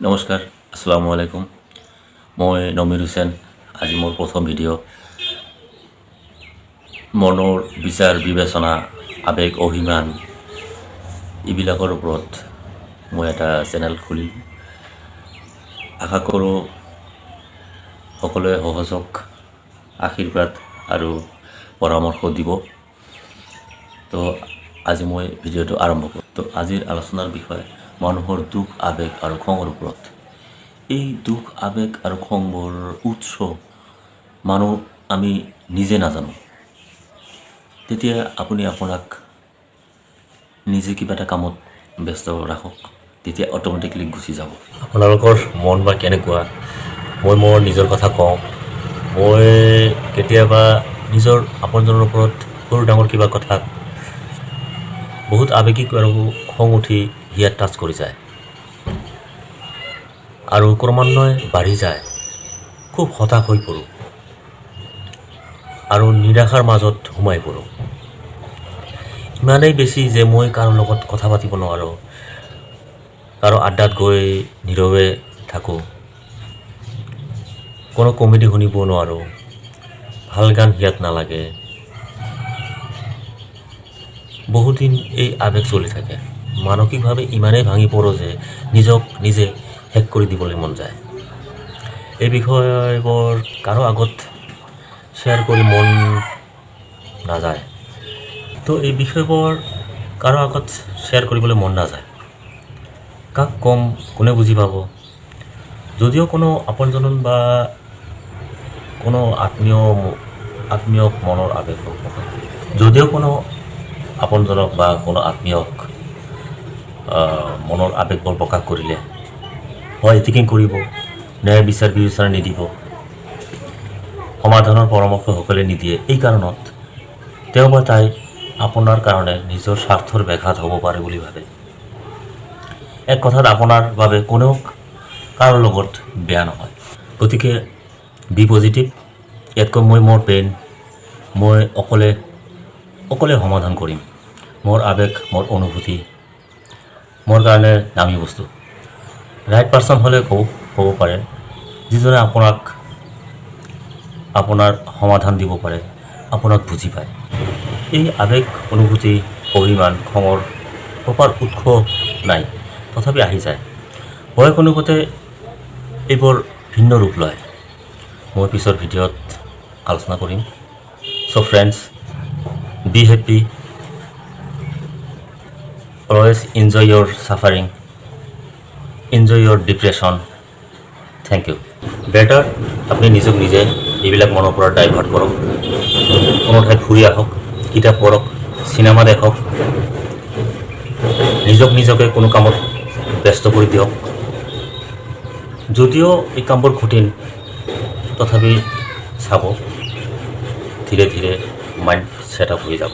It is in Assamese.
নমস্কাৰ, আসসালামু আলাইকুম। মই নমিৰ হুছেইন। আজি মোৰ প্ৰথম ভিডিঅ'। মনৰ বিচাৰ বিবেচনা, আৱেগ, অভিমান, এইবিলাকৰ ওপৰত মই এটা চেনেল খুলিলোঁ। আশা কৰোঁ সকলোৱে সহযোগ, আশীৰ্বাদ আৰু পৰামৰ্শ দিব। তো আজি মই ভিডিঅ'টো আৰম্ভ কৰোঁ। তো আজিৰ আলোচনাৰ বিষয় মানুহৰ দুখ, আৱেগ আৰু খঙৰ ওপৰত। এই দুখ, আৱেগ আৰু খংবোৰ উৎস মানুহ আমি নিজে নাজানো। তেতিয়া আপুনি আপোনাক নিজে কিবা এটা কামত ব্যস্ত ৰাখক, তেতিয়া অট'মেটিকলি গুচি যাব। আপোনালোকৰ মন বা কেনেকুৱা? মই মোৰ নিজৰ কথা কওঁ। মই কেতিয়াবা নিজৰ আপোনজনৰ ওপৰত সৰু ডাঙৰ কিবা কথাত বহুত আৱেগিক আৰু খং উঠি হিয়াত টাচ কৰি যায় আৰু ক্ৰমান্বয়ে বাঢ়ি যায়। খুব হতাশ হৈ পৰোঁ আৰু নিৰাশাৰ মাজত সোমাই পৰোঁ, ইমানেই বেছি যে মই কাৰো লগত কথা পাতিব নোৱাৰোঁ, কাৰো আড্ডাত গৈ নীৰৱে থাকোঁ, কোনো কমেডি শুনিব নোৱাৰোঁ, ভাল গান হিয়াত নালাগে। বহুদিন এই আৱেগ চলি থাকে। মানসিকভাৱে ইমানেই ভাঙি পৰোঁ যে নিজক নিজে শেষ কৰি দিবলৈ মন যায়। এই বিষয়বোৰ কাৰো আগত শ্বেয়াৰ কৰি মন নাযায়। তো এই বিষয়বোৰ কাৰো আগত শ্বেয়াৰ কৰিবলৈ মন নাযায়। কাক ক'ম? কোনে বুজি পাব? যদিও কোনো আপোনজন বা কোনো আত্মীয়ক মনৰ আৱেগ প্ৰকাশ, যদিও কোনো আপোনজনক বা কোনো আত্মীয়ক মনৰ আৱেগবোৰ প্ৰকাশ কৰিলে হয় ইতিকিং কৰিব, ন্যায় বিচাৰ বিবেচনা নিদিব, সমাধানৰ পৰামৰ্শ সকলোৱে নিদিয়ে। এই কাৰণত তেওঁ বা তাই আপোনাৰ কাৰণে নিজৰ স্বাৰ্থৰ ব্যাঘাত হ'ব পাৰে বুলি ভাবে। এক কথাত আপোনাৰ বাবে কোনেও কাৰো লগত বেয়া নহয়। গতিকে বি পজিটিভ। ইয়াতকৈ মই মোৰ পেইন মই অকলে অকলে সমাধান কৰিম। মোৰ আৱেগ, মোৰ অনুভূতি মোৰ কাৰণে দামী বস্তু। ৰাইট পাৰ্চন হ'লে ক'ব পাৰে, যিজনে আপোনাক আপোনাৰ সমাধান দিব পাৰে, আপোনাক বুজি পায়। এই আৱেগ, অনুভূতি, অভিমান, খঙৰ প্ৰপাৰ উৎস নাই, তথাপি আহি যায়। বয়স অনুপাতে এইবোৰ ভিন্ন ৰূপ লয়। মই পিছৰ ভিডিঅ'ত আলোচনা কৰিম। So friends, be happy always, enjoy your suffering, enjoy your depression. Thank you. Better আপুনি নিজক নিজে এইবিলাক মনৰ পৰা ডাইভাৰ্ট কৰক। কোনো ঠাইত ফুৰি আহক, কিতাপ পঢ়ক, চিনেমা দেখক, নিজক নিজকে কোনো কামত ব্যস্ত কৰি দিয়ক। যদিও এই কামবোৰ কঠিন, তথাপি চাব, ধীৰে ধীৰে মাইণ্ড ছেট আপ হৈ যাব।